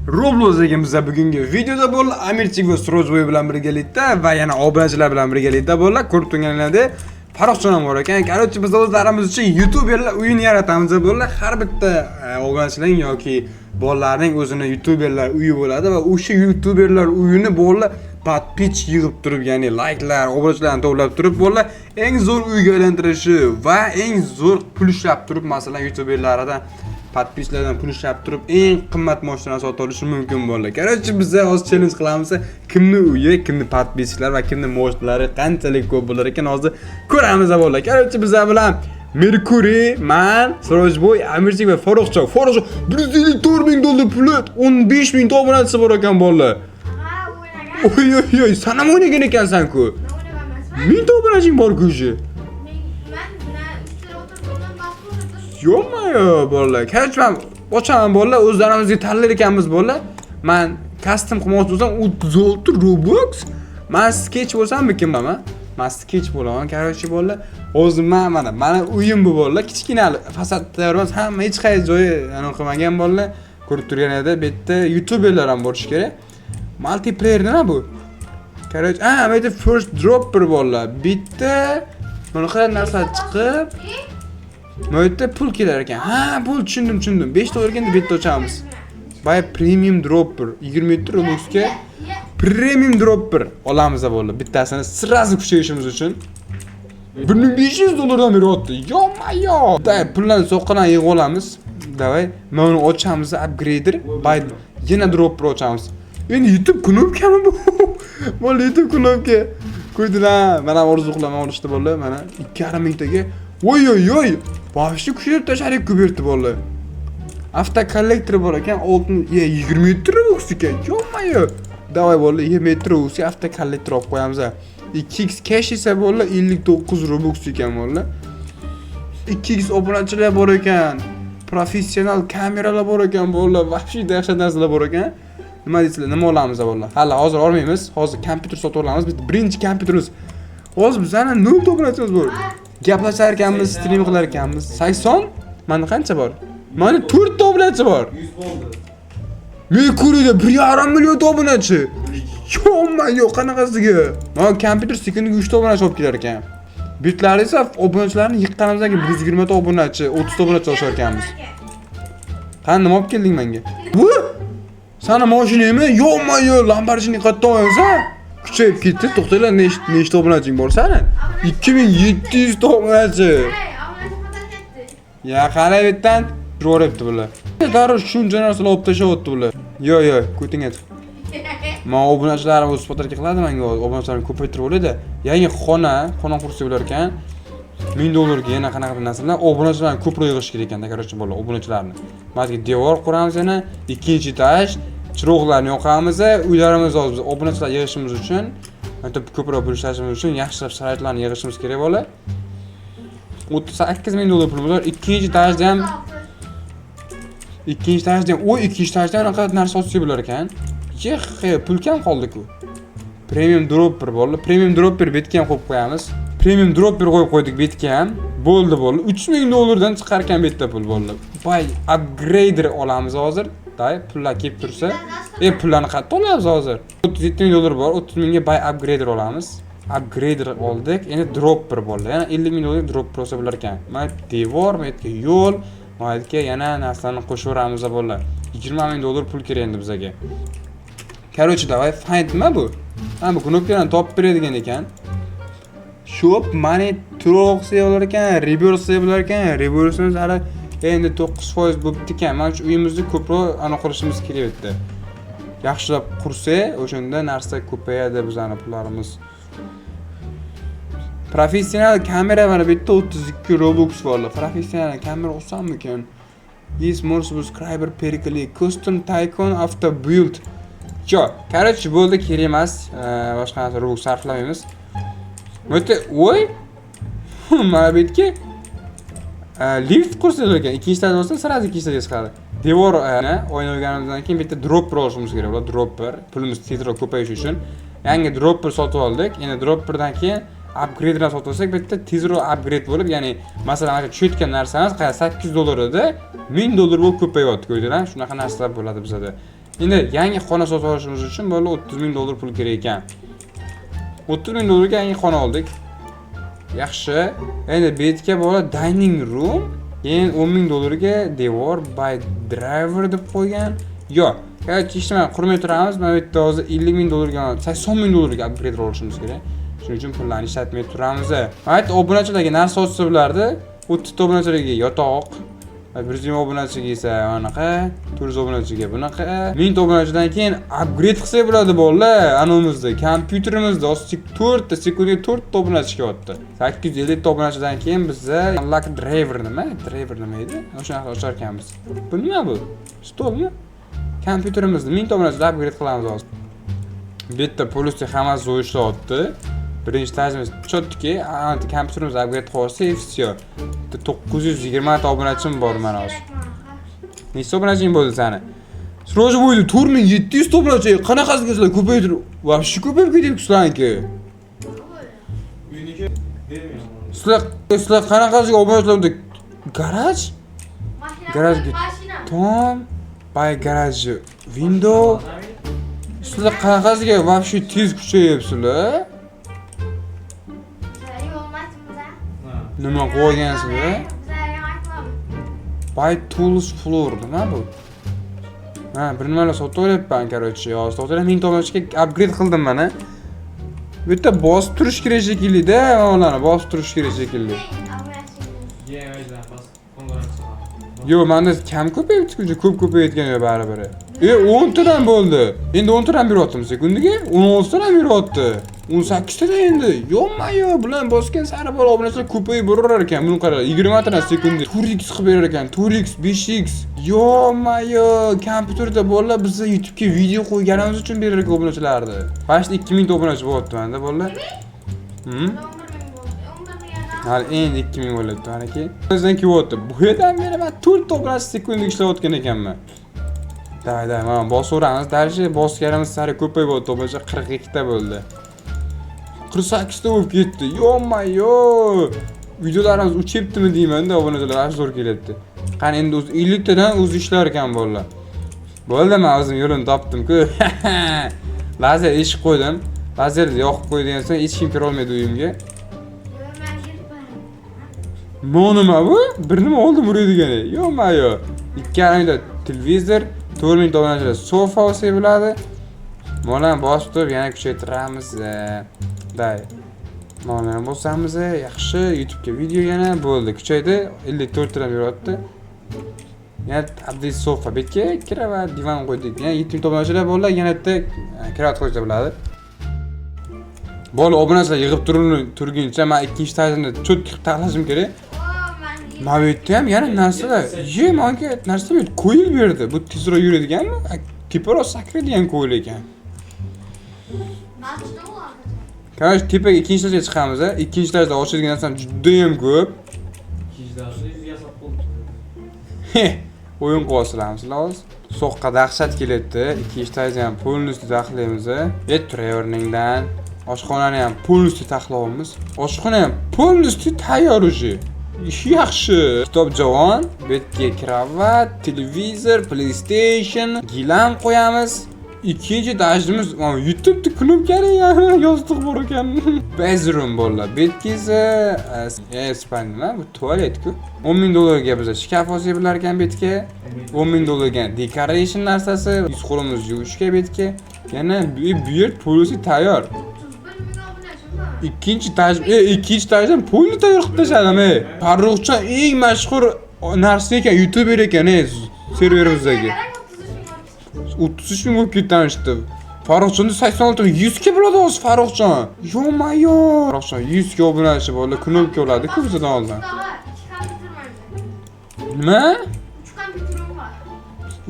Roblox'dagi bugungi videoda bo'ldi. Amirchik va Surojboy bilan birgalikda va yana obunachilar bilan birgalikda bo'ldi. Ko'rib turganlaringdek, Farruxjon ham bor ekan. Короче, biz o'zlarimiz uchun youtuberlar uyini yaratamiz bo'ldi. Har bitta obunachilarning yoki bolalarning o'zini youtuberlar uyi bo'ladi va o'sha youtuberlar uyini bo'ldi подписчик yig'ib turib, ya'ni layklar, obunachilarni to'plab turib bo'ldi, eng zo'r uyga aylantirishi va eng zo'r pul ishlab turib, masalan, youtuberlardan подписчик lardan pul ishlab turib, eng qimmat mashinani sotib olishi mumkin bo'ldi. Короче, biz hozir challenge qilamiz. Kimni uyi, kimni подписчик lar va kimni mashinalari qanchalik ko'p bo'lar ekan, hozir ko'ramiz bo'ldi. Короче, bizlar bilan Mercury, man, Surojboy, Amirchik va Farruxjon. Farruxjon 154 ming dollar puli, 15 ming obunachisi bor ekan bolalar. Ha, o'ynagan. Oy oy oy, san ham o'ynagan ekansan-ku. Men o'ynagan emasman. Mingta obunaching bor-ku уже. Men na ustida o'tirib basib o'tirdim. Yo'qmi bolalar? Короче, man ochaman bolalar, o'zlarimizga tanlar ekanmiz bolalar. Man custom qilmoqchi bo'lsam 36 Robux. Man sketch bo'lsammi kim bilaman? Man sketch bo'laman, короче, bolalar. Hozir man mana uyim bu bolalar. Kichkina hali fasad tayyor emas, hamma hech qaysi joyi anaqa qilmagan bolalar. Ko'rib turgan edi, bu yerda youtuberlar ham bo'lishi kerak. Multiplayer nima bu? Короче, bu yerda first dropper bolalar. Bitta bunaqa narsa chiqib, bu yerda pul kelar ekan. Ha, pul tushundim, tushundim. 5 dollarga endi bu yerda ochamiz. Buy premium dropper 27 Robuxga premium dropper olamiz bo'ldi. Bittasini сразу kuchayishimiz uchun 1500 dollardan beryapti. Yo-mayo. Day pullarni soqqadan yig'ib olamiz. Давай, mana uni ochamiz, upgrader, buy yana dropper ochamiz. Endi YouTube knopkami bu? Bo'ldi, YouTube knopka. Qo'ydilar. Mana orzu qilaman olishdi bolalar. Mana 2,5 mingtaga. Voy oy oy. Вообще kuchaytirib tashladik bu yerda bolalar. Avtokollektor bor ekan, oltin, ye 27 Robux ekan. Yo'q-mayo. Давай bo'ldi, 27 Robuxga avtokollektor olib qo'yamiz. 2x cash esa bo'ldi 59 Robux ekan bo'ldi. 2x obunachilar bor ekan. Professional kameralar bor ekan bo'ldi. Вообще dahshat narsalar bor ekan. Nima deysizlar, nima olamiz bo'ldi? Hali hozir olmaymiz. Hozir kompyuter sotib olamiz. Bitta birinchi kompyuterimiz. Hozir bizani 0 obunachimiz bor. Gaplashar ekanmiz, stream qilar ekanmiz. 80? Menda qancha bor? Menda 4 ta obunachi bor. 100 bo'ldi. Merkuriyda 1,5 million obunachi. Yo'q, qanaqasiga? Mana kompyuter sekundiga 3 ta obunachi olib kelar ekan. Bitlar esa obunachilarni yiqqanimizdan keyin 120 ta obunachi, 30 ta obunachi oshar ekanmiz. Qani nima olib kelding menga? Bu? Sani mashinangmi? Yo'qmi, yo'q, Lamborghini qayerdan olgansan? Kuchayib ketdi. To'xtanglar, nechta obunaching bor sani? 2700 ta obunachi. Hey, obunachi qadar ketdi. Ya qara bu yerdan yuboryapti bular. Darrov shuncha narsalar olib tashlayapti bular. Yo'q, yo'q, ko'tingga chiq. Man obunachilarim o'zi подарка qiladi menga, obunachilarimni ko'paytirib oladi. Yangi xona qursa bo'lar ekan. 1000 dollarga yana qanaqadir narsalar, obunachilarni ko'proq yig'ish kerak ekanda, короче, bolalar, obunachilarni. Mana bu devor quramiz yana, ikkinchi etaj, chiroqlarni yoqamiz, uylarimiz hozir biz obunachilar yig'ishimiz uchun, bitta ko'proq pul ishlashimiz uchun yaxshilab sharoitlarni yig'ishimiz kerak bola. 38 ming dollar pulimiz bor. Ikkinchi etajda ham, oy, ikkinchi etajda anaqa narsa sotsa bo'lar ekan. Yeh, pul kam qoldi-ku. Premium dropper bo'ldi. Premium dropper bu yerga ham qo'yib qo'yamiz. Premium dropper qo'yib qo'ydik bu yerga ham. Bo'ldi, bo'ldi. 3000 dollardan chiqar ekan bu yerda pul bo'ldi. Buy upgrader olamiz hozir. Day, pullar kelib tursa. Pullarni qayerdan olamiz hozir? 37 ming dollar bor. 30 mingga buy upgrader olamiz. Upgrader oldik. Endi dropper bo'ldi. Yana 50 ming dollar dropper olsa bo'lar ekan. Mana devor, bu yerga yo'l, mana yerga yana narsalarni qo'shaveramiz bo'ldi. 20 ming dollar pul kerak endi bizga. Короче, давай find nima bu? Ha, bu knopkalarni topib beradigan ekan. Shop money to'liq qilsa bo'lar ekan, rebirth qilsa bo'lar ekan. Rebirthimiz hali endi 9% bo'libdi ekan. Mana shu uyimizni ko'proq anaqa qilishimiz kerak bu yerda. Yaxshilab qursak, o'shanda narsa ko'payadi bizani pullarimiz. Professional kamera mana bu yerda 32 Robux bor. Professional kamera olsammikan? Yes, more subscriber per click. Custom Tycoon Auto Build. Yo, короче, bo'ldi, kerak emas. Boshqa narsa Robux sarflamaymiz. Bu yerda, voy. Mana bu yerga lift qursa ekan. Ikkinchi etajda bo'lsa, сразу ikkinchi etajga chiqadi. Devor oyna olganimizdan keyin bitta dropper olishimiz kerak bo'ladi. Dropper. Pulimiz tezroq ko'payishi uchun. Yangi dropper sotib oldik. Endi dropperdan keyin upgrade bilan sotib olsak, bitta tezroq upgrade bo'lib, ya'ni masalan, mana shu tushayotgan narsamiz 800 dollar edi, 1000 dollar bo'lib ko'payyapti, ko'rdinglar? Shunaqa narsalar bo'ladi bizada. Endi yangi xona sotib olishimiz uchun, bolalar, 30 ming dollar pul kerak ekan. 30 ming dollarga yangi xona oldik. Yaxshi. Endi bu yerga, bola, dining room, keyin 10 ming dollarga devor by driver deb qo'ygan. Yo'q. Короче, hech nima qurmay turamiz. Mana bu yerda hozir 50 ming dollarga, 80 ming dollarga upgrade olishimiz kerak. Shuning uchun pullarni ishlatmay turamiz. Mana yerda obunachilarga narsa sotsa bo'lardi. 30 ta obunachilarga yotoq, 120 obunachiga esa anaqa, 400 obunachiga bunaqa. 1000 ta obunachidan keyin upgrade qilsak bo'ladi, bolalar, anavimizni, kompyuterimizni hozir 4 ta sekundiga 4 ta obunachi kelyapti. 850 ta obunachidan keyin biza unlock driver nima? Driver nima edi? O'shanaqa ochar ekanmiz. Bu nima bu? Stolmi? Kompyuterimizni 1000 ta obunachida upgrade qilamiz hozir. Bu yerda полностью hammasi zo'r ishlayapti. Birinchi etajimiz чётки, kompyuterimizni upgrade qilib olsak, и всё. 920 ta obunachim bor mana hozir. Nechta obunaching bo'ldi sani? Сразу bo'ldi 4700 ta obunachi. Qanaqasiga sizlar ko'paytirib, вообще ko'payib ketyapti sizlarniki. Uyniki bermayman. Sizlar qanaqasiga obunachilar? Garaj? Mashina. Garajga Mashina. Tom by garage window. Sizlar qanaqasiga вообще tez kuchayyapsizlar? Yo'q, biza. Nima qilib olgansizlar? Bizlarga aytmam. Buy tools floor nima bu? Ha, bir nimalar sotib olyapman, короче. Hozir sotib 1000 ta obunachiga upgrade qildim mana. Bu yerda bosib turish kerak shekilli-da, mana ularni bosib turish kerak shekilli. Gmail'dan bas qo'ng'iroq chiqadi. Yo'q, menda kam ko'payibdi, ko'p ko'payotgan yo'q baribir. E, 10 tadan bo'ldi. Endi 10 tadan beryaptimi sekundiga? 16 tadan beryapti. 18 tadan endi. Yo'q-ma-yo'q, bular bosgan sari bor obunachilar ko'payib boraverar ekan. Buni qara, 20 tadan sekundiga 4x qilib berar ekan. 4x, 5x. Yo'q-ma-yo'q, kompyuterda bolalar bizni YouTube'ga video qo'yganimiz uchun berar ekan obunachilarni. Почти 2000 ta obunachi bo'lyapti menda, bolalar. 11 ming bo'ldi. 11 ming. Hali endi 2000 bo'lyapti maniki. O'zidan kelyapti. Bu yerdan beri men 4 ta obunachi sekundiga ishlayotgan ekanman. Давай, давай, mana bosaveramiz. Дальше bosganimiz sari ko'payib bo'lyapti. Obunachi 42 ta bo'ldi. 48 ta bo'lib ketdi. Yo'q-ma-yo'q. Videolarimiz uchyaptimi deyman-da, obunachilar juda zo'r kelyapti. Qani, endi o'zi 50 tadan o'zi ishlar ekan, bolalar. Bo'ldi, men o'zim yo'lini topdim-ku. Lazer eshik qo'ydim. Lazerni yoqib qo'ygan so'ng hech kim kira olmaydi uyimga. Yo'q, men yuribman. Mo nima bu? Bir nima oldim uraydigani. Yo'q-ma yo'q. 2,5 mingta televizor, 4000 ta obunachilar sofa olsak bo'ladi. Molani bosib turib yana kuchaytiramiz. Day. Molani bosamiz, yaxshi, YouTube'ga video yana bo'ldi. Kuchaydi, 54 tadan beryapti. Yana update sofa, bu yerga кровать, divan qo'ydik. Yana 7000 ta obunachilar bo'ldi, yana bitta кровать qo'ysa bo'ladi. Bola, obunachilar yig'ib turguncha men ikkinchi etajni чётко qilib taxlashim kerak. O, men Mana bu yerda ham yana narsalar. Ye, manga narsa bu yerda qo'yilib berdi. Bu tezroq yuradiganmi? Teparoq sakraydigan ko'yil ekan. Mashina bo'ladi. Короче, tepaga ikkinchi etajga chiqamiz. Ikkinchi etajda ochadigan narsam juda ham ko'p. Ikkinchi darsda yuzga sap qo'yibdi. O'yin qilyapsizlarmi sizlar hozir? Soqqa dahshat kelyapti. Ikkinchi etajni ham полностью taxlaymiz. E, turaver o'rningdan. Oshxonani ham полностью taxlayapmiz. Oshxona ham полностью tayyor уже. Yaxshi. Kitob javon, bu yerga кровать, televizor, PlayStation, gilam qo'yamiz. Ikkinchi etajimiz, mana YouTube'da knopkali yostiq bor ekan. Bedroom, bolalar. Bu yerga esa spalni nima? Bu tualet-ku. 10 ming dollarga biz shkaf olsak bo'lar ekan bu yerga. 10 ming dollarga decoration narsasi, yuz qo'limizni yuvishga bu yerga. Yana bu yer полностью tayyor. 31 ming obunachim bor. Ikkinchi etaj, ikkinchi etajdan polni tayyor qilib tashladim, e. Farruxjon eng mashhur narsa ekan, youtuber ekan, e, serverimizdagi. Qarang, 33 ming bo'ldi. 33 ming bo'lib ketdi ana. Farruxjonda 86 ming, 100 ga bo'ladi hozir Farruxjon. Yo-mayo. Farruxjon 100 ga obunachi bo'ldi, knopka oladi-ku bizdan oldin. Tog'a, ikki kompyuter menda. Nima? Uch kompyuterim bor.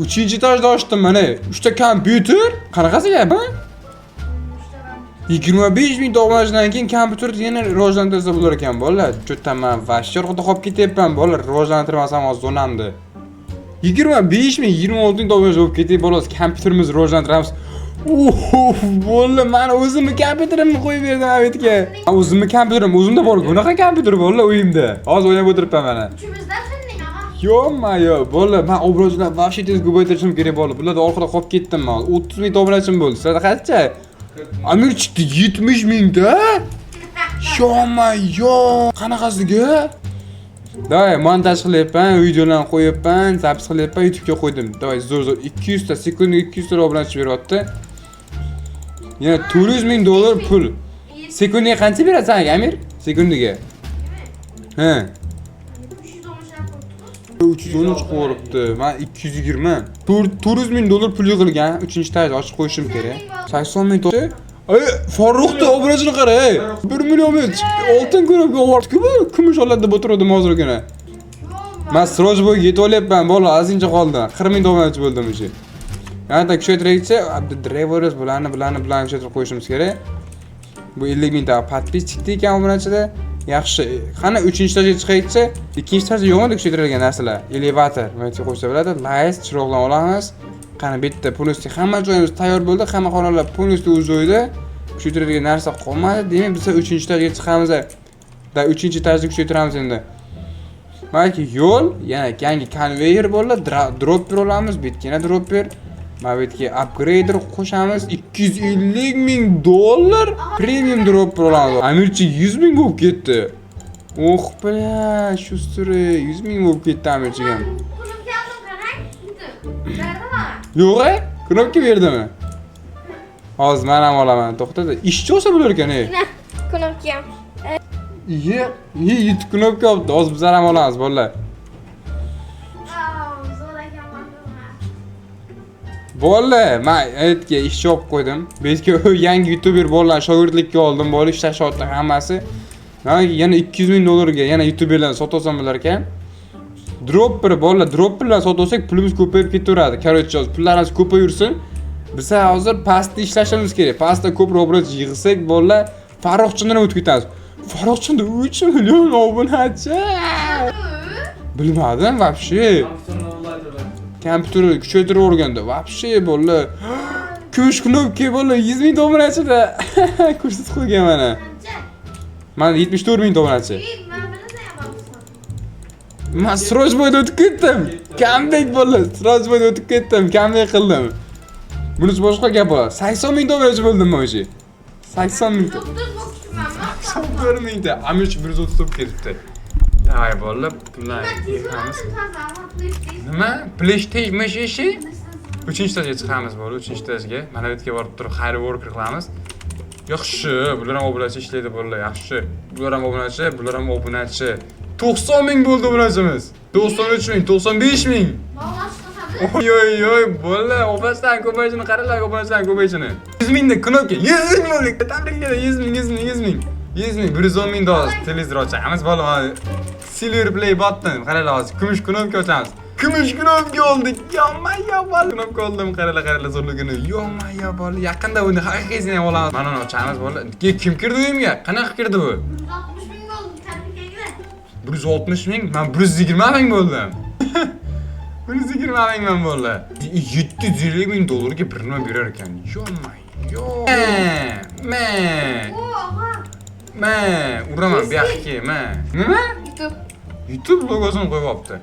Uchinchi etajda ochdim mana. 3 ta kompyuter? Qanaqasiga bu? Uchta kompyuter. 25 ming obunachidan keyin kompyuterni yana rivojlantirsa bo'lar ekan, bolalar. Cho'tdan man вообще orqada qolib ketyapman, bolalar. Rivojlantirmasam hozir zonamni. 25 ming, 26 ming obunachi bo'lib ketdik, bolalar. Kompyuterimizni rivojlantiramiz. Uf, bo'ldi, man o'zimni kompyuterimni qo'yib berdim Abidga. O'zimni kompyuterim, o'zimda bor. Bunaqa kompyuter, bolalar, uyimda. Hozir o'ynab o'tiribman mana. Uchimizdan sending, ag'a. Ё-моё, bola, men obunachilar вообще tez ko'paytirishim kerak bola. Bularda orqada qolib ketdim men. 30 mingta obunachim bo'ldi. Sizlarda qancha? Amir chiqdi 70 mingta. Ё-моё, qanaqasiga? Давай, montaj qilyapman, videolarni qo'yapman, запись qilyapman, YouTube'ga qo'ydim. Давай, zo'r zo'r 200 ta, sekundiga 200 ta obunachi beryapti. Yana 400 ming dollar pul. Sekundiga qancha beradi sanga, Amir? Sekundiga. Ha. 313 qo'yibdi. Men 220. 400 ming dollar pul yig'ilgan. 3-etaj ochib qo'yishim kerak. 80 ming dollar. Ey, Farruxni obunachini qara, ey. 1 million oltin ko'rib obordi-ku bu. Kumush oladi deb o'tirdim hozirgina. Men Siroj bo'yiga yetib olyapman, bola, ozgincha qoldi. 40 ming obunachi bo'ldim уже. Yana kuchaytiraylikchi, Drivers bularni kuchaytirib qo'yishimiz kerak. Bu 50 mingta подписчик ekan obunachida. Yaxshi. Qani 3-etajga chiqaylikchi. Ikkinchi etajda yo'qmidi kuchaytirilgan narsalar? Elevator, mana yerga qo'ysa bo'ladi. Lights, chiroqlarni olamiz. Qani bitta полностью hamma joyimiz tayyor bo'ldi, hamma xonalar полностью o'z joyida. Kuchaytiradigan narsa qolmadi. Demak, biz 3-etajga chiqamiz. Да, 3-etajni kuchaytiramiz endi. Balki yo'l, yana yangi konveyer bo'ldi, dropper olamiz, bitgina dropper. Mana bu yerga upgrader qo'shamiz. 250 ming dollar premium dropper olamiz. Amirchi 100 ming bo'lib ketdi. Oh, бля, shu 100 ming bo'lib ketdi Amirchiga ham. Pulim keldim, qarang. Berdimi? Yo'q, e? Knopka berdimi? Hozir men ham olaman. To'xtada. Ishchi olsa bo'lar ekan, ey. Na, knopka ham. Iye, iye, yetti knopka olibdi. Hozir bizlar ham olamiz, bolalar. Zo'r ekan. Bolalar, men aytga ishchi olib qo'ydim. Bu yerga yangi youtuber bolalar shogirdlikka oldim, bola ishlashyapti hammasi. Man yana 200 ming dollarga yana youtuberlarni sotib olsam bo'lar ekan. Dropper bolalar, dropperlar sotib olsak pulimiz ko'payib ketaveradi. Короче, hozir pullarimiz ko'payversin. Biz hozir pastda ishlashimiz kerak. Pastda ko'proq obunachi yig'sak, bolalar, Farruxchindan o'tib ketamiz. Farruxchinda 3 million obunachi. Bilmadim вообще. Kompyuterni kuchaytirib o'rgandi. Вообще bolalar. Kumush knopka bolalar 100 ming obunachida ko'rsatib qo'ygan mana. Qancha? Mana 74 ming obunachi. Man bilasan. Man Siroj bo'yida o'tib ketdim. Comeback bo'ldi. Siroj bo'yida o'tib ketdim. Comeback qildim. Bunisi boshqa gap bo'ladi. 80 ming obunachi bo'ldim men o'sha. 80 ming. 81 mingta. Amirchi 130 bo'lib ketibdi. Давай bolalar, pullarni yig'amiz. Nima? PlayStation ishi? Uchinchi etajga chiqamiz bola, uchinchi etajga. Mana bu yerga borib turib hire worker qilamiz. Yaxshi, bular ham obunachi ishlaydi bolalar, yaxshi. Bular ham obunachi, bular ham obunachi. 90 ming bo'ldi obunachimiz. 93 ming, 95 ming. Oy oy oy, bolalar, obunachilar ko'payishini qaranglar, obunachilar ko'payishini. 100 mingda knopka, 100 ming bo'ldik. Tabriklayman, 100 ming, 100 ming, 100 ming. 100 ming, 110 ming dollar televizor ochamiz bola, mana Silver Play button, qaranglar hozir kumush knopka ochamiz. Kumush knopka oldik. Yo-моё, bola. Knopka oldim, qaranglar, qaranglar zo'rligini. Yo-моё, bola, yaqinda buni haqiqiysini ham olamiz. Mana uni ochamiz bola. Kim kirdi uyimga? Qanaqa kirdi bu? 160 ming, men 120 ming bo'ldim. 120 ming bo'ldi. 750 ming dollarga bir nima berar ekan. Yo-моё. Me. Me, uraman bu yoqqa, me. Nima? YouTube. YouTube logosini qo'yib olibdi.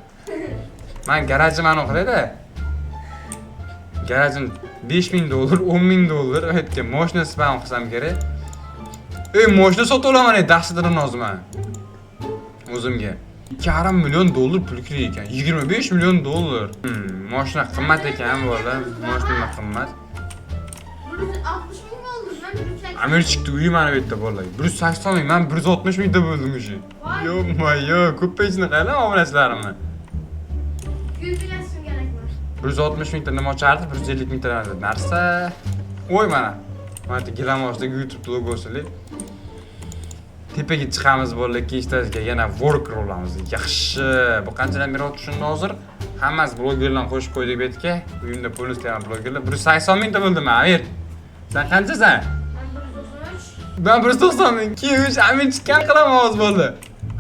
Man garajim anaqa qilayda. Garajim 5 ming dollar, 10 ming dollar aytgan. Mashina spam qilsam kerak. Ey, mashina sotib olaman, ey, dahshatidan hozir man. O'zimga. 2,5 million dollar pul kerak ekan. 25 million dollar. Mashina qimmat ekan bola. Mashina qimmat. 160 ming bo'ldi. Man 180. Amirchikni uyi mana bu yerda bolalar. 180 ming, man 160 mingta bo'ldim уже. Yo-моё, ko'payishini qarang obunachilarimni. 200 ming so'm kerakmi? 160 mingta nima ochardi, 150 mingta narsa. Oy mana. Mana yerda gilamoshdagi YouTube logosili. Tepaga chiqamiz bolalar, ikkinchi etajga yana worker olamiz. Yaxshi. Bu qanchadan beryapti shunda hozir? Hammasi blogerlarni qo'shib qo'ydik bu yerga. Uyimda полностью ham blogerlar. 180 mingta bo'ldim Amir. Sen qanchasan? Man 193. Ben 190 ming. 2 3 Amir chiqqan qilaman hozir bo'ldi.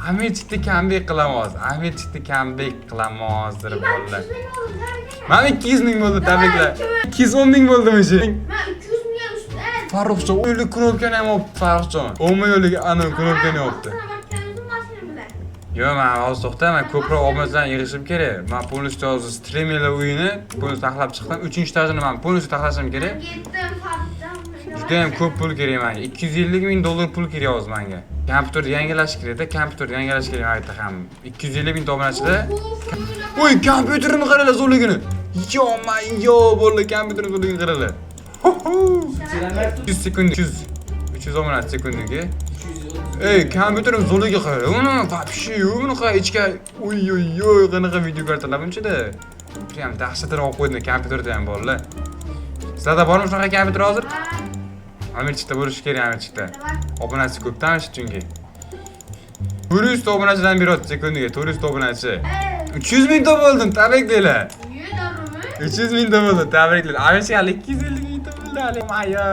Amir chiqdi, comeback qilaman hozir. Amir chiqdi, comeback qilaman hozir Man bo'ldi. 300 ming bo'ldim. Tabriklayman. Mana 200 ming bo'ldi, tabriklar. Davay, 210 ming bo'ldim o'sha. Man 200 ming ustidan. Farruxjon o'ylik knopkani ham olibdi Farruxjon. 10 millionlik ana knopkani olibdi. Baksana, bak kendimizin mashina bilan. Yo'q, men hozir to'xta, men ko'proq obunachilarni yig'ishim kerak. Men полностью hozir streamerlar uyini полностью taxlab chiqdim. 3-etajini men полностью taxlashim kerak. Ketdim, Farruxdan. Juda ham ko'p pul kerak menga. 250 ming dollar pul kerak hozir menga. Kompyuterni yangilash kerak-da, kompyuterni yangilash kerak mana yerda ham. 250 ming obunachida. Voy, kompyuterimni qaranglar zo'rligini. Yo-ma-yo, bo'ldi, kompyuterim zo'rligini qaranglar. 100 sekund, 300 300 obunachi sekundiga. 330. Ey, kompyuterim zo'rligi qarang. Uni вообще bunaqa ichka, oy oy oy, qanaqa video kartalar bunchada. Prям dahshatini olib qo'ydim kompyuterda ham bolalar. Sizlarda bormi shunaqa kompyuter hozir? Amirchikda bo'lishi kerak, Amirchikda. Obunachi ko'pdan chunki. 400 ta obunachidan beryapti sekundiga, 400 ta obunachi. 300 mingta bo'ldim, tabriklaylar. 300 mingta bo'ldi, tabriklaylar. Amirchik hali 250 mingta bo'ldi hali. Maya.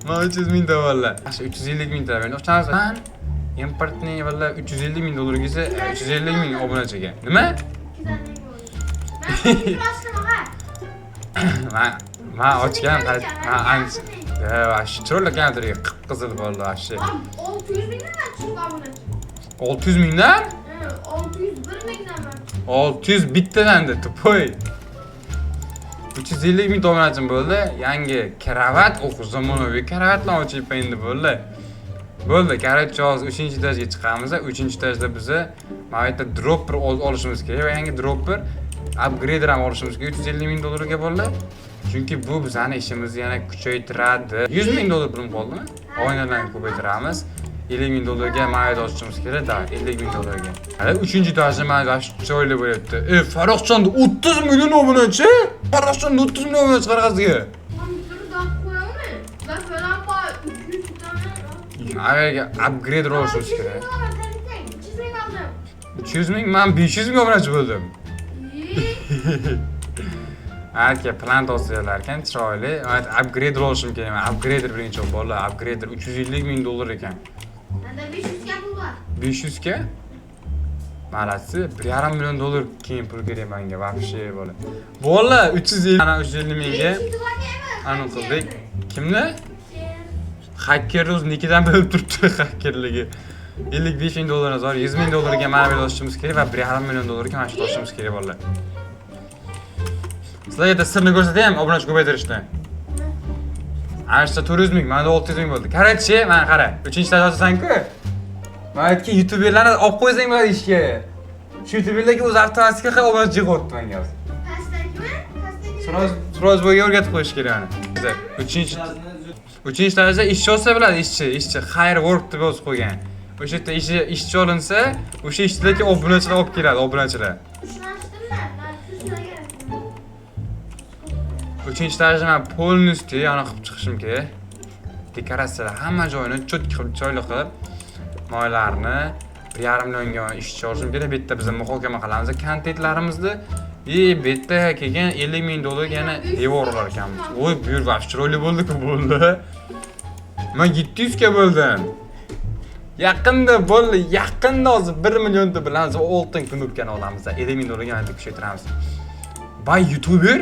Man 300 mingta bo'ldi. Yaxshi, 350 mingta berdi. O'xshamiz. Man импортный valla 350 ming dollarga esa 350 ming obunachiga. Nima? Man ochgan, man ancha. Ha, вообще chiroyli kompyuterga qip-qizil bo'ldi вообще. 600 mingdan chiqdi obunachi. 600 mingdan? 601 mingdan. 600 bittadan тупой. 350 ming obunachim bo'ldi. Yangi kravat, o'q zamonaviy kravatlar ochyapman endi bo'ldi. Bo'ldi, короче, hozir 3-etajga chiqamiz. 3-etajda biza mana bu yerda dropper olishimiz kerak va yangi dropper upgrader ham olishimiz kerak 350 ming dollarga bo'ldi. Chunki bu bizani ishimizni yana kuchaytiradi. 100 ming dollar pulim qoldimi? Oynalarni ko'paytiramiz. 50 ming dollarga mana yerda ochishimiz kerak, da 50 ming dollarga. Hali 3-etajni mana shu chiroyli bo'lyapti. E, Farruxjonda 30 million obunachi? Farruxjonda 30 million obunachi qarag'asiga. Kompyuterda qo'yami? Masalan, bor 200 tane. Avvalga upgrader olishimiz kerak. 300 ming oldim. 300 ming, man 500 ming obunachi bo'ldim. Aka, plan to'siyalar ekan, chiroyli. Evet, upgrader olishim kerak. Man upgrader birinchi bolalar, upgrader 350 ming dollar ekan. Menda 500 ga pul bor. 500 ga? Молодцы, 1,5 million dollar keyin pul kerak menga, вообще bola. Bola 350, ana 350 mingga anavi qildik. Kimni? Xakerni o'zi nikidan bilib turibdi xakerligi. 55 ming dollarimiz bor. 100 ming dollarga mana bu yerda ochishimiz kerak va 1,5 million dollarga mana shu yerda ochishimiz kerak bolalar. Sizlarga sirni ko'rsataymi obunachi ko'paytirishni? Ana shu 400 ming, mana 600 ming bo'ldi. Короче, mana qara. 3-etaj ochasan-ku. Mana aytki, youtuberlarni olib qo'ysang bo'ladi ishga. Shu youtuberlarga o'zi avtomatik qilib obunachi yig'yapti menga hozir. Pastdagimi? Pastdagi. Sroz bo'yiga o'rgatib qo'yish kerak mana. Uchinchi Uchinchi etajda ishchi olsa bo'ladi, ishchi, ishchi hire work deb yozib qo'ygan. O'sha yerda ishchi olinsa, o'sha ishchilarga obunachilar olib keladi, obunachilar. Tushunashdimlar. Men tushungan. Uchinchi etajni man полностью yana qilib chiqishim kerak. Dekoratsiyalar hamma joyini чётко qilib, chiroyli qilib, moylarni 1,5 millionga ishchi olishim kerak. Bu yerda biz muhokama qilamiz kontentlarimizni. И bu yerda keyin 50 ming dollarga yana devor olar ekanmiz. Voy, bu yer вообще chiroyli bo'ldi-ku, bo'ldi. Men 700 ga bo'ldim. Yaqinda bo'ldi, yaqinda hozir 1 millionta bilamiz, oltin knopkani olamiz. 50 ming dollarga mana kuchaytiramiz. Bay youtuber?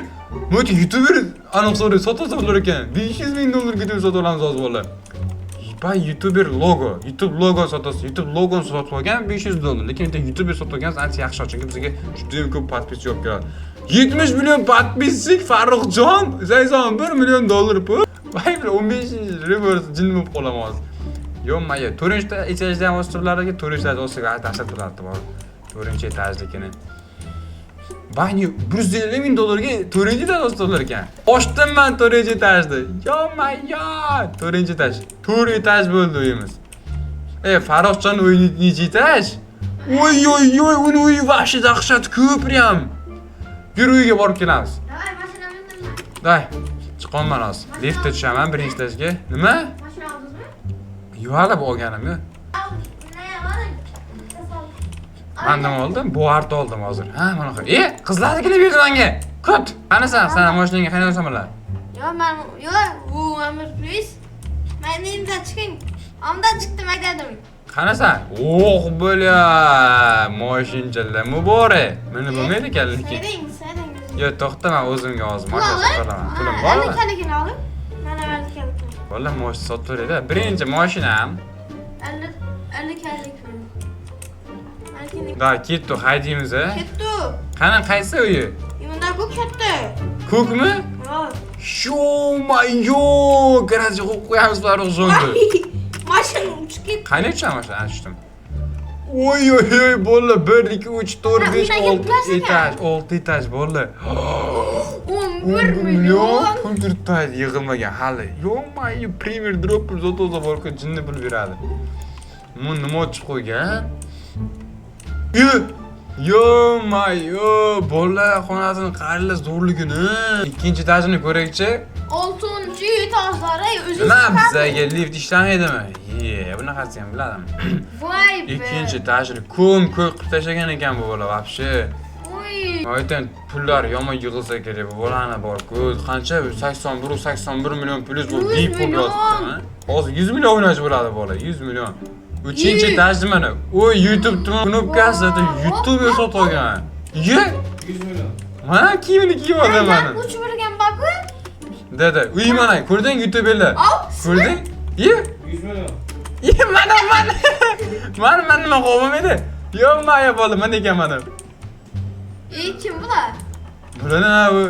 Bu youtuber aniq so'raydi, sotib bo'lar ekan. 500 ming dollarga deb sotib olamiz hozir bolalar. Bay youtuber logo, YouTube logo sotasiz, YouTube logoni sotib olgan 500 dollar. Lekin bitta youtuber sotib olgan ancha yaxshi, chunki bizga juda ham ko'p подписчик olib keladi. 70 million подписчик Farruxjon, 81 million dollar pul. Voy, bir 15 reverse jin bo'lib qolaman hozir. Yo'q, maya, 4-chi etajda ham o'stirlarga, 4-etajda olsak dahshat bo'lardi bor. 4-etajlikini. Bani 150 ming dollarga 4-etaj o'stirlar ekan. Ochdim man 4-etajni. Yo-mayo, 4-etaj. 4 etaj bo'ldi uyimiz. E, Farruxjon uyi necha etaj? Oy oy oy, uni uyi вообще dahshat ko'p прям. Yur, uyga borib kelamiz. Давай, mashina mindim. Day, chiqyapman hozir. Liftda tushaman birinchi etajga. Nima? Mashina oldingizmi? Yo'q, hali olganim yo'q. Man nima oldim? Buart oldim hozir. Ha, mana qara. E, qizlarnikini berdi menga. Kut. Qanasan? San mashinangga qanday olsam bo'ladi? Yo'q, man yo'q, bu Amir Plus. Men endi chiqing. Omdan chiqdim aytadim. Qanasan? Oh, бля, moshinchalar muborak. Buni bo'lmaydi ekan lekin. Sayring, sayring. Yo'q, to'xta, men o'zimga hozir mashina sotib olaman. Pulim bormi? Allakalikini oling. Mana allakalikini. Valla mashina sotib beradi. Birinchi mashinam. Allakalikini. Seni Da, ketdi, haydaymiz a. ketdi. Qani qaysi uyi? Unda ko'k katta. Ko'kmi? Ha. Ё-моё, garajga qo'yib qo'yamiz Farruxjonni. Mashina uchib ketdi. Qani ucham mashina? Ha, tushdim. Oy oy oy, bo'ldi. 1 2 3 4 Ha, 5 uydan 6 ketmasmi? etaj, 6 etaj bo'ldi. 11 million. Pul turibdi, yig'ilmagan hali. Ё-моё, Premier Dropper zotoza borku jinni pul beradi. Bu nima ochib qo'ygan? Ё-моё, bola xonasini qaranglar zo'rligini. Ikkinchi etajini ko'raylikchi. 6 etajlari o'zi. Nima bizga lift ishlamaydimi? Ye, bunaqasi ham biladim. Voy be. Ikkinchi etajini ko'm-ko'k qilib tashlagan ekan bu bola вообще. Voy. Aytan pullar yomon yig'ilsa kerak bu bolani bor-ku. Qancha 81 81 million plyus bu 100 bip bo'lib million. yotibdi. Hozir 100 million o'ynash bo'ladi bola, 100 million. Uchinchi Ye. etajni mana. U YouTube knopkasi YouTube sotib olgan. Ye, 100 million. mana kiyimini kiyib oldi mana. Uch birgan baku. Dada, uy mana ko'rding YouTuberlar. Ov. Ko'rding? Ye, 100 million. ye mana mana. Mana mana nima qo'yim edi? Yo'q, maya bola, mana ekan mana. E kim bular? Bular nima bu?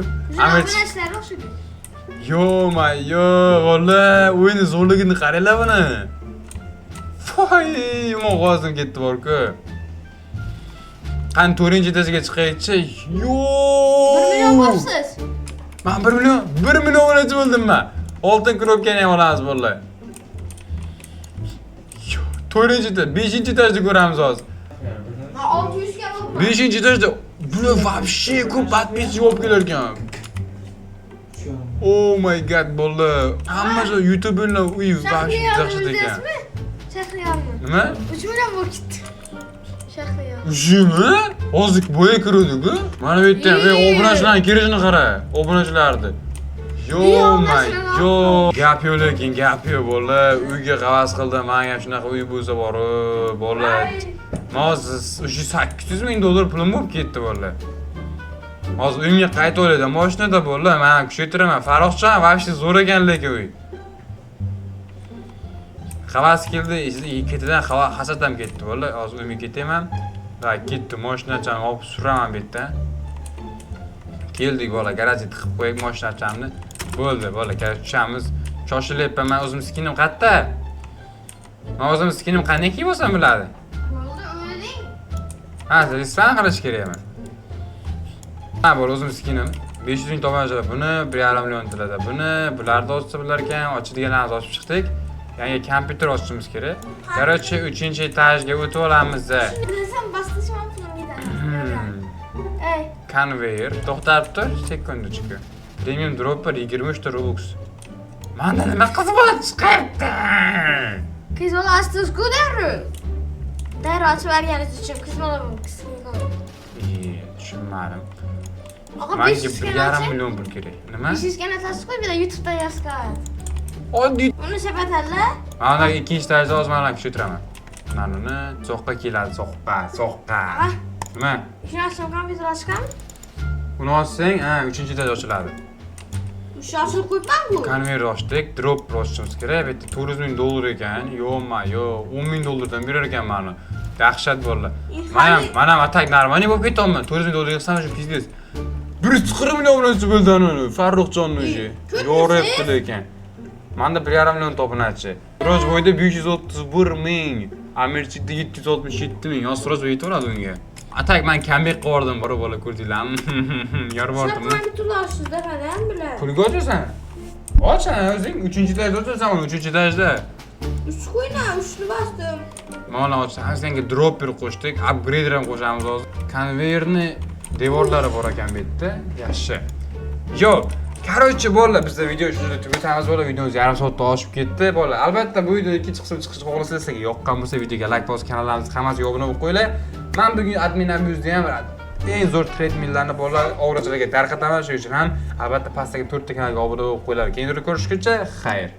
Amir Obunachilar o'xshaydi. Ё-моё, bola, o'yinni zo'rligini qaranglar buni. Voy, yomon g'ozim ketdi bor-ku. Qani 4-etajiga chiqaylikchi. Yo! 1 million bo'libsiz. Men 1 million, 1 million obunachi bo'ldim men. Oltin knopkani ham olamiz bolalar. Yo, 4-etaj, 5-etajni ko'ramiz hozir. Men 600 ga bo'libman. 5-etajda bular вообще ko'p подписчик olib kelar ekan. Oh my god, bola. Hammasi YouTuberlar uy вообще dahshat ekan. Shahriyorni? Shahriyorni. Nima? 3 million bo'lib ketdi. Shahriyor. Ujimi? Hozir boya kiruvdi-ku. Mana bu yerda ham, ey, obunachilarning kirishini qara. Obunachilarni. Yo, my, yo. Gap yo'q lekin, gap yo'q bola. Uyga havas qildim. Menga ham shunaqa uy bo'lsa bor, bola. Men hozir o'sha 800 ming dollar pulim bo'lib ketdi bola. Hozir uyimga qaytib olaydi, mashinada bola, men ham kuchaytiraman. Farruxjon вообще zo'r ekan lekin uy. Havas keldi, ketidan hasad ham ketdi bola. Hozir uyimga ketayman. Va ketdi, mashinachani olib suraman bu yerdan. Keldik bola, garajga tiqib qo'yib mashinachamni. Bo'ldi bola, garaj tushamiz. Shoshilyapman, men o'zim skinim qayerda? Men o'zim skinim qanday kiyib olsam bo'ladi? Bo'ldi, o'lding. Ha, respawn qilish kerakmi? Ha, bo'l, o'zim skinim. 500 ming tomonlar buni 1,5 million tilada. Buni bularni ochsa bo'lar ekan, ochadiganlarimizni ochib chiqdik. Yangi kompyuter ochishimiz kerak. Короче, 3-etajga o'tib olamiz. Bilsam bostirishim pulim ketadi. Ey, Konveyer to'xtab tur, секундочку. Premium dropper 23 ta Robux. Manda nima qiz bola chiqyapti? Qiz bola ochdingiz-ku darrov. Darrov ochib yuborganingiz uchun qiz bola Iye, tushunmadim. Og'a Manga 500 1,5 ga million pul kerak. Nima? 500 ga nasasi qo'y, bir YouTube'da yozgan. Oddiy. Uni shapatanlar. Mana ikkinchi etajda hozir mana kuchaytiraman. Mana uni soqqa keladi, soqqa, soqqa. Og'a, Nima? shuni ochsam kompyuter ochgan. Uni ochsang, ha, 3-etaj ochiladi. O'sha ochilib qo'yibman-ku. Konveyer ochdik, drop ochishimiz kerak. Bu yerda 400 ming dollar ekan. Yo'qma, yo'q, 10 ming dollardan berar ekan mani. Dahshat bo'ldi. Men ham, men ham atak нормальный bo'lib ketyapman. 400 ming dollar yig'sam shu пиздец. 140 million obunachi bo'ldi uni, Farruxjonni уже. Ko'rmisiz? Yoryapti lekin. Menda 1,5 million obunachi. Rojboyda 531 ming, Amirchikda 767 ming. Yoz Rojboy yetaveradi unga. Atak men comeback qilib yubordim, bor bola ko'rdinglarmi? Yorib Shunaqa yubordimmi? kompyuterlar ochdi qadam bilan. Pulga ochasan? Och, ha, o'zing 3-etajda ochasan uni, 3-etajda. Uch qo'yna, uchni bosdim. Mana ochsan, senga dropper qo'shdik, upgrader ham qo'shamiz hozir. Konveyerni devorlari bor ekan bu yerda. Yaxshi. Yo, короче, bolalar, bizda video shu yerda tugatamiz bolalar, videomiz yarim soatda oshib ketdi bolalar. Albatta bu video ikkinchi qism chiqishni xohlasanglar, sizlarga yoqqan bo'lsa videoga like bosib, kanalimizga hammasiga obuna bo'lib qo'yinglar. Men bugun admin abuzda ham eng zo'r treadmilllarni bolalar obunachilarga tarqataman, shuning uchun ham albatta pastdagi 4 ta kanalga obuna bo'lib qo'yinglar. Keyingi videoda ko'rishguncha xayr.